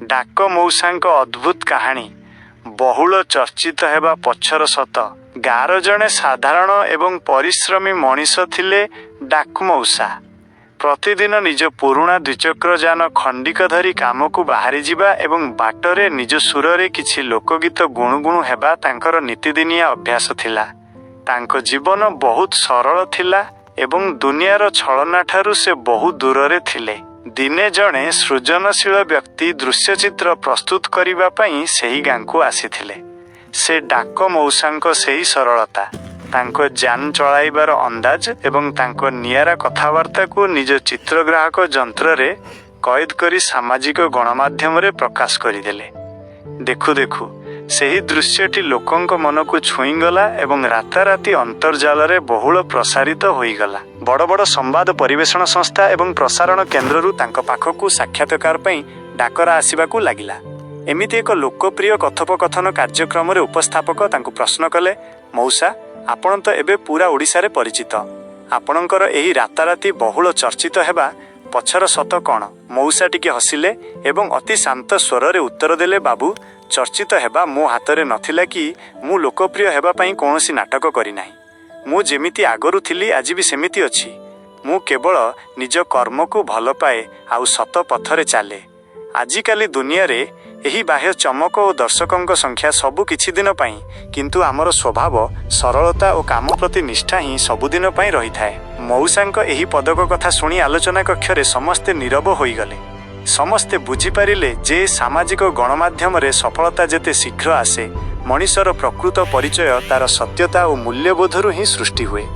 ଡାକ ମଉସାଙ୍କ ଅଦ୍ଭୁତ କାହାଣୀ ବହୁଳ ଚର୍ଚ୍ଚିତ ହେବା ପଛର ସତ। ଗାଁର ଜଣେ ସାଧାରଣ ଏବଂ ପରିଶ୍ରମୀ ମଣିଷ ଥିଲେ ଡାକ ମଉସା। ପ୍ରତିଦିନ ନିଜ ପୁରୁଣା ଦ୍ୱିଚକ୍ର ଯାନ ଖଣ୍ଡିକ ଧରି କାମକୁ ବାହାରିଯିବା ଏବଂ ବାଟରେ ନିଜ ସୁରରେ କିଛି ଲୋକଗୀତ ଗୁଣୁଗୁଣୁ ହେବା ତାଙ୍କର ନିତିଦିନିଆ ଅଭ୍ୟାସ ଥିଲା। ତାଙ୍କ ଜୀବନ ବହୁତ ସରଳ ଥିଲା ଏବଂ ଦୁନିଆର ଛଳନାଠାରୁ ସେ ବହୁ ଦୂରରେ ଥିଲେ। ଦିନେ ଜଣେ ସୃଜନଶୀଳ ବ୍ୟକ୍ତି ଦୃଶ୍ୟଚିତ୍ର ପ୍ରସ୍ତୁତ କରିବା ପାଇଁ ସେହି ଗାଁକୁ ଆସିଥିଲେ। ସେ ଡାକ ମଉସାଙ୍କ ସେହି ସରଳତା, ତାଙ୍କ ଯାନ ଚଳାଇବାର ଅନ୍ଦାଜ ଏବଂ ତାଙ୍କ ନିଆରା କଥାବାର୍ତ୍ତାକୁ ନିଜ ଚିତ୍ରଗ୍ରାହକ ଯନ୍ତ୍ରରେ କଏଦ କରି ସାମାଜିକ ଗଣମାଧ୍ୟମରେ ପ୍ରକାଶ କରିଦେଲେ। ଦେଖୁ ଦେଖୁ ସେହି ଦୃଶ୍ୟଟି ଲୋକଙ୍କ ମନକୁ ଛୁଇଁଗଲା ଏବଂ ରାତାରାତି ଅନ୍ତର୍ଜାଲରେ ବହୁଳ ପ୍ରସାରିତ ହୋଇଗଲା। ବଡ଼ ବଡ଼ ସମ୍ବାଦ ପରିବେଷଣ ସଂସ୍ଥା ଏବଂ ପ୍ରସାରଣ କେନ୍ଦ୍ରରୁ ତାଙ୍କ ପାଖକୁ ସାକ୍ଷାତକାର ପାଇଁ ଡାକରା ଆସିବାକୁ ଲାଗିଲା। ଏମିତି ଏକ ଲୋକପ୍ରିୟ କଥୋପକଥନ କାର୍ଯ୍ୟକ୍ରମରେ ଉପସ୍ଥାପକ ତାଙ୍କୁ ପ୍ରଶ୍ନ କଲେ, "ମଉସା, ଆପଣ ତ ଏବେ ପୁରା ଓଡ଼ିଶାରେ ପରିଚିତ। ଆପଣଙ୍କର ଏହି ରାତାରାତି ବହୁଳ ଚର୍ଚ୍ଚିତ ହେବା ପଛର ସତ କ'ଣ?" ମଉସା ଟିକେ ହସିଲେ ଏବଂ ଅତି ଶାନ୍ତ ସ୍ୱରରେ ଉତ୍ତର ଦେଲେ, "ବାବୁ, ଚର୍ଚ୍ଚିତ ହେବା ମୋ ହାତରେ ନଥିଲା କି ମୁଁ ଲୋକପ୍ରିୟ ହେବା ପାଇଁ କୌଣସି ନାଟକ କରିନାହିଁ। ମୁଁ ଯେମିତି ଆଗରୁ ଥିଲି, ଆଜି ବି ସେମିତି ଅଛି। ମୁଁ କେବଳ ନିଜ କର୍ମକୁ ଭଲ ପାଏ ଆଉ ସତ ପଥରେ ଚାଲେ। ଆଜିକାଲି ଦୁନିଆରେ ଏହି ବାହ୍ୟ ଚମକ ଓ ଦର୍ଶକଙ୍କ ସଂଖ୍ୟା ସବୁ କିଛି ଦିନ ପାଇଁ, କିନ୍ତୁ ଆମର ସ୍ୱଭାବ, ସରଳତା ଓ କାମ ପ୍ରତି ନିଷ୍ଠା ହିଁ ସବୁଦିନ ପାଇଁ ରହିଥାଏ।" ମଉସାଙ୍କ ଏହି ପଦକ କଥା ଶୁଣି ଆଲୋଚନା କକ୍ଷରେ ସମସ୍ତେ ନୀରବ ହୋଇଗଲେ। ସମସ୍ତେ ବୁଝିପାରିଲେ ଯେ ସାମାଜିକ ଗଣମାଧ୍ୟମରେ ସଫଳତା ଯେତେ ଶୀଘ୍ର ଆସେ, ମଣିଷର ପ୍ରକୃତ ପରିଚୟ ତାର ସତ୍ୟତା ଓ ମୂଲ୍ୟବୋଧରୁ ହିଁ ସୃଷ୍ଟି ହୁଏ।